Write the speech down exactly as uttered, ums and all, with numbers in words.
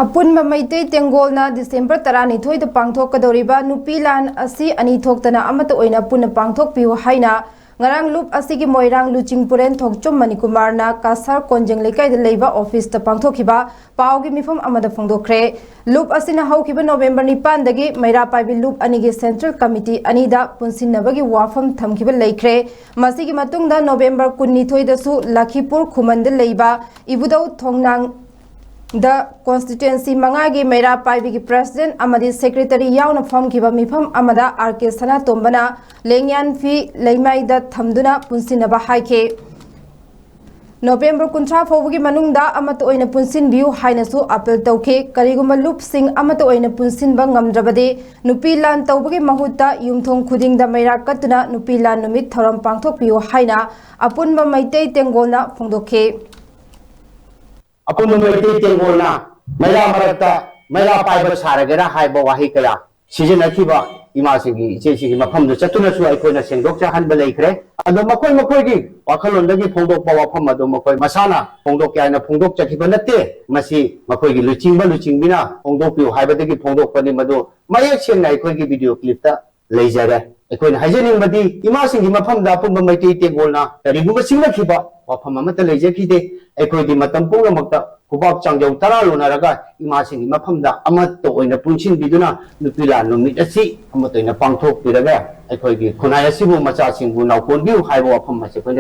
ꯑꯄꯨꯟꯕ ꯃꯩꯇꯩ ꯇꯦꯡꯒꯣꯜꯅ ꯗꯤꯁꯦꯝꯕꯔ ꯇꯔꯥꯅꯤꯊꯣꯏꯗ ꯄꯥꯡꯊꯣꯛꯀꯗꯧꯔꯤꯕ ꯅꯨꯄꯤ ꯂꯥꯟ ꯑꯁꯤ ꯑꯅꯤ ꯊꯣꯛꯇꯅ ꯑꯃꯠꯇ ꯑꯣꯏꯅ ꯄꯨꯟꯅ ꯄꯥꯡꯊꯣꯛꯄꯤꯌꯨ ꯍꯥꯏꯅ ꯉꯔꯥꯡ ꯂꯨꯞ ꯑꯁꯤꯒꯤ ꯃꯣꯏꯔꯥꯡ ꯂꯨꯆꯤꯡ ꯄꯨꯔꯦꯟ ꯊꯣꯛꯆꯣꯝ ꯃꯅꯤꯀꯨꯃꯥꯔꯅ ꯀꯁꯥꯔ ꯀꯣꯟꯖꯦꯡ ꯂꯩꯀꯥꯏꯗ ꯂꯩꯕ ꯑꯣꯐꯤꯁꯇ ꯄꯥꯡꯊꯣꯛꯈꯤꯕ ꯄꯥꯎꯒꯤ ꯃꯤꯐꯝ ꯑꯃꯗ ꯐꯣꯡꯗꯣꯛꯈ꯭ꯔꯦ꯫ ꯂꯨꯞ ꯑꯁꯤꯅ ꯍꯧꯈꯤꯕ ꯅꯣꯕꯦꯝꯕꯔ ꯅꯤꯄꯥꯟꯗꯒꯤ ꯃꯩꯔꯥ ꯄꯥꯏꯕꯤ ꯂꯨꯞ ꯑꯅꯤꯒꯤ ꯁꯦꯟꯇ꯭ꯔꯦꯜ ꯀꯃꯤꯇꯤ ꯑꯅꯤꯗ ꯄꯨꯟꯁꯤꯟꯅꯕꯒꯤ ꯋꯥꯐꯝ ꯊꯝꯈꯤꯕ ꯂꯩꯈ꯭ꯔꯦ꯫ ꯃꯁꯤꯒꯤ ꯃꯇꯨꯡꯗ ꯅꯣꯕꯦꯝꯕꯔ ꯀꯨꯟꯅꯤꯊꯣꯏꯗꯁꯨ ꯂꯈꯤꯄꯨꯔ ꯈꯨꯃꯟꯗ ꯂꯩꯕ ꯏꯕꯨꯙꯧ ꯊꯣꯡꯅꯥꯡ ꯗ ꯀꯣꯟꯁꯇꯤꯇ꯭ꯋꯦꯟꯁꯤ ꯃꯉꯥꯒꯤ ꯃꯩꯔꯥ ꯄꯥꯏꯕꯤꯒꯤ ꯄ꯭ꯔꯦꯁꯤꯗꯦꯟꯠ ꯑꯃꯗꯤ ꯁꯦꯀ꯭ꯔꯦꯇꯔꯤ ꯌꯥꯎꯅ ꯐꯝꯈꯤꯕ ꯃꯤꯐꯝ ꯑꯃꯗ ꯑꯥꯔ ꯀꯦ ꯁꯅꯥꯇꯣꯝꯕꯅ ꯂꯦꯡꯌꯥꯟ ꯐꯤ ꯂꯩꯃꯥꯏꯗ ꯊꯝꯗꯨꯅ ꯄꯨꯟꯁꯤꯟꯅꯕ ꯍꯥꯏꯈꯤ꯫ ꯅꯣꯕꯦꯝꯕꯔ ꯀꯨꯟꯊ꯭ꯔꯥ ꯐꯥꯎꯕꯒꯤ ꯃꯅꯨꯡꯗ ꯑꯃꯠꯇ ꯑꯣꯏꯅ ꯄꯨꯟꯁꯤꯟꯕꯤꯌꯨ ꯍꯥꯏꯅꯁꯨ ꯑꯥꯄꯤꯜ ꯇꯧꯈꯤ꯫ ꯀꯔꯤꯒꯨꯝꯕ ꯂꯨꯞꯁꯤꯡ ꯑꯃꯠꯇ ꯑꯣꯏꯅ ꯄꯨꯟꯁꯤꯟꯕ ꯉꯝꯗ꯭ꯔꯕꯗꯤ ꯅꯨꯄꯤ ꯂꯥꯟ ꯇꯧꯕꯒꯤ ꯃꯍꯨꯠꯇ ꯌꯨꯝꯊꯣꯡ ꯈꯨꯗꯤꯡꯗ ꯃꯩꯔꯥ ꯀꯠꯇꯨꯅ ꯅꯨꯄꯤ ꯂꯥꯟ ꯅꯨꯃꯤꯠ ꯊꯧꯔꯝ ꯄꯥꯡꯊꯣꯛꯄꯤꯌꯨ ꯍꯥꯏꯅ ꯑꯄꯨꯟꯕ ꯃꯩꯇꯩ ꯇꯦꯡꯒꯣꯜꯅ ꯐꯣꯡꯗꯣꯛꯈꯤ꯫ ꯑꯄꯨꯟꯕ ꯃꯩꯇꯩ ꯇꯦꯡꯒꯣꯜꯅ ꯃꯩꯔꯥ ꯃꯔꯛꯇ ꯃꯩꯔꯥ ꯄꯥꯏꯕ ꯁꯥꯔꯒꯦꯔꯥ ꯍꯥꯏꯕ ꯋꯥꯍꯩ ꯀꯌꯥ ꯁꯤꯖꯤꯟꯅꯈꯤꯕ ꯏꯃꯥꯁꯤꯡꯒꯤ, ꯏꯆꯦꯁꯤꯡꯒꯤ ꯃꯐꯝꯗꯨ ꯆꯠꯇꯨꯅꯁꯨ ꯑꯩꯈꯣꯏꯅ ꯁꯦꯡꯗꯣꯛꯆꯍꯟꯕ ꯂꯩꯈ꯭ꯔꯦ꯫ ꯑꯗꯣ ꯃꯈꯣꯏ ꯃꯈꯣꯏꯒꯤ ꯋꯥꯈꯜꯂꯣꯟꯗꯒꯤ ꯐꯣꯡꯗꯣꯛꯄ ꯋꯥꯐꯝ ꯑꯗꯨ ꯃꯈꯣꯏ ꯃꯁꯥꯅ ꯐꯣꯡꯗꯣꯛꯀꯦ ꯍꯥꯏꯅ ꯐꯣꯡꯗꯣꯛꯆꯈꯤꯕ ꯅꯠꯇꯦ꯫ ꯃꯁꯤ ꯃꯈꯣꯏꯒꯤ ꯂꯨꯆꯤꯡꯕ ꯂꯨꯆꯤꯡꯕꯤꯅ ꯐꯣꯡꯗꯣꯛꯄꯤꯌꯨ ꯍꯥꯏꯕꯗꯒꯤ ꯐꯣꯡꯗꯣꯛꯄꯅꯤ꯫ ꯃꯗꯨ ꯃꯌꯦꯛ ꯁꯦꯡꯅ ꯑꯩꯈꯣꯏꯒꯤ ꯚꯤꯗꯤꯑꯣ ꯀ꯭ꯂꯤꯞꯇ ꯂꯩꯖꯔꯦ꯫ ꯑꯩꯈꯣꯏꯅ ꯍꯥꯏꯖꯅꯤꯡꯕꯗꯤ ꯏꯃꯥꯁꯤꯡꯒꯤ ꯃꯐꯝꯗ ꯑꯄꯨꯟꯕ ꯃꯩꯇꯩ ꯇꯦꯡꯒꯣꯜꯅ ꯀꯔꯤꯒꯨꯝꯕ ꯁꯤꯡꯅꯈꯤꯕ ꯋꯥꯐꯝ ꯑꯃꯠꯇ ꯂꯩꯖꯈꯤꯗꯦ꯫ ꯑꯩꯈꯣꯏꯗꯤ ꯃꯇꯝ ꯄꯨꯝꯅꯃꯛꯇ ꯈꯨꯕꯥꯛ ꯆꯥꯡꯖꯧ ꯇꯔꯥ ꯂꯣꯟꯅꯔꯒ ꯏꯃꯥꯁꯤꯡꯒꯤ ꯃꯐꯝꯗ ꯑꯃꯠꯇ ꯑꯣꯏꯅ ꯄꯨꯟꯁꯤꯟꯕꯤꯗꯨꯅ ꯅꯨꯄꯤ ꯂꯥꯟ ꯅꯨꯃꯤꯠ ꯑꯁꯤ ꯑꯃꯠꯇ ꯑꯣꯏꯅ ꯄꯥꯡꯊꯣꯛꯄꯤꯔꯒ ꯑꯩꯈꯣꯏꯒꯤ ꯈꯨꯟꯅꯥꯏ ꯑꯁꯤꯕꯨ ꯃꯆꯥꯁꯤꯡꯕꯨ ꯅꯥꯎꯀꯣꯟꯕꯤꯌꯨ ꯍꯥꯏꯕ ꯋꯥꯐꯝ ꯑꯁꯤ ꯑꯩꯈꯣꯏꯅ